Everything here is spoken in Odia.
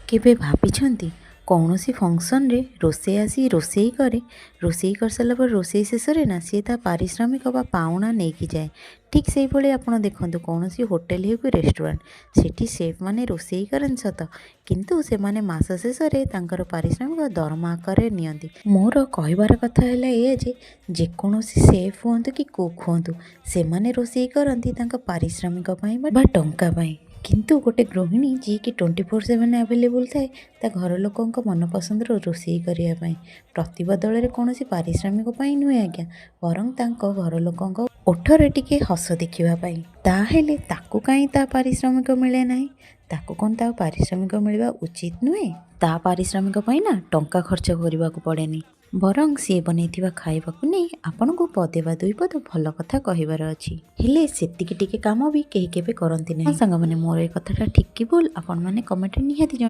କେବେ ଭାବିଛନ୍ତି, କୌଣସି ଫଙ୍କସନ୍ରେ ରୋଷେଇ ଆସି ରୋଷେଇ କରେ, ରୋଷେଇ କରିସାରିଲା ପରେ ରୋଷେଇ ଶେଷରେ ନା ସିଏ ତା ପାରିଶ୍ରମିକ ବା ପାଉଣା ନେଇକି ଯାଏ? ଠିକ୍ ସେଇଭଳି ଆପଣ ଦେଖନ୍ତୁ, କୌଣସି ହୋଟେଲ ହେଉ କି ରେଷ୍ଟୁରାଣ୍ଟ, ସେଠି ସେଫ୍ମାନେ ରୋଷେଇ କରନ୍ତି ସତ, କିନ୍ତୁ ସେମାନେ ମାସ ଶେଷରେ ତାଙ୍କର ପାରିଶ୍ରମିକ ଦରମା ଆକାରରେ ନିଅନ୍ତି। ମୋର କହିବାର କଥା ହେଲା ଏଇଆ ଯେ ଯେକୌଣସି ସେଫ୍ ହୁଅନ୍ତୁ କି କୁକ୍ ହୁଅନ୍ତୁ, ସେମାନେ ରୋଷେଇ କରନ୍ତି ତାଙ୍କ ପାରିଶ୍ରମିକ ପାଇଁ ବା ଟଙ୍କା ପାଇଁ। କିନ୍ତୁ ଗୋଟେ ଗୃହିଣୀ ଯିଏକି 24/7 ଆଭେଲେବୁଲ୍ ଥାଏ ତା ଘର ଲୋକଙ୍କ ମନପସନ୍ଦର ରୋଷେଇ କରିବା ପାଇଁ, ପ୍ରତିବଦଳରେ କୌଣସି ପାରିଶ୍ରମିକ ପାଇଁ ନୁହେଁ ଆଜ୍ଞା, ବରଂ ତାଙ୍କ ଘର ଲୋକଙ୍କ ଓଠରେ ଟିକେ ହସ ଦେଖିବା ପାଇଁ, ତାହେଲେ ତାକୁ କାହିଁ ତା ପାରିଶ୍ରମିକ ମିଳେ ନାହିଁ? ତାକୁ କ'ଣ ତା ପାରିଶ୍ରମିକ ମିଳିବା ଉଚିତ ନୁହେଁ? ତା ପାରିଶ୍ରମିକ ପାଇଁ ନା ଟଙ୍କା ଖର୍ଚ୍ଚ କରିବାକୁ ପଡ଼େନି, ବରଂ ସିଏ ବନେଇଥିବା ଖାଇବାକୁ ନେଇ ଆପଣଙ୍କୁ ପଦେ ବା ଦୁଇ ପଦ ଭଲ କଥା କହିବାର ଅଛି। ହେଲେ ସେତିକି ଟିକେ କାମ ବି କେହି କେବେ କରନ୍ତି ନାହିଁ। ସାଙ୍ଗମାନେ, ମୋର ଏ କଥାଟା ଠିକ୍ କି ଭୁଲ, ଆପଣମାନେ କମେଣ୍ଟରେ ନିହାତି ଜଣାଇବେ।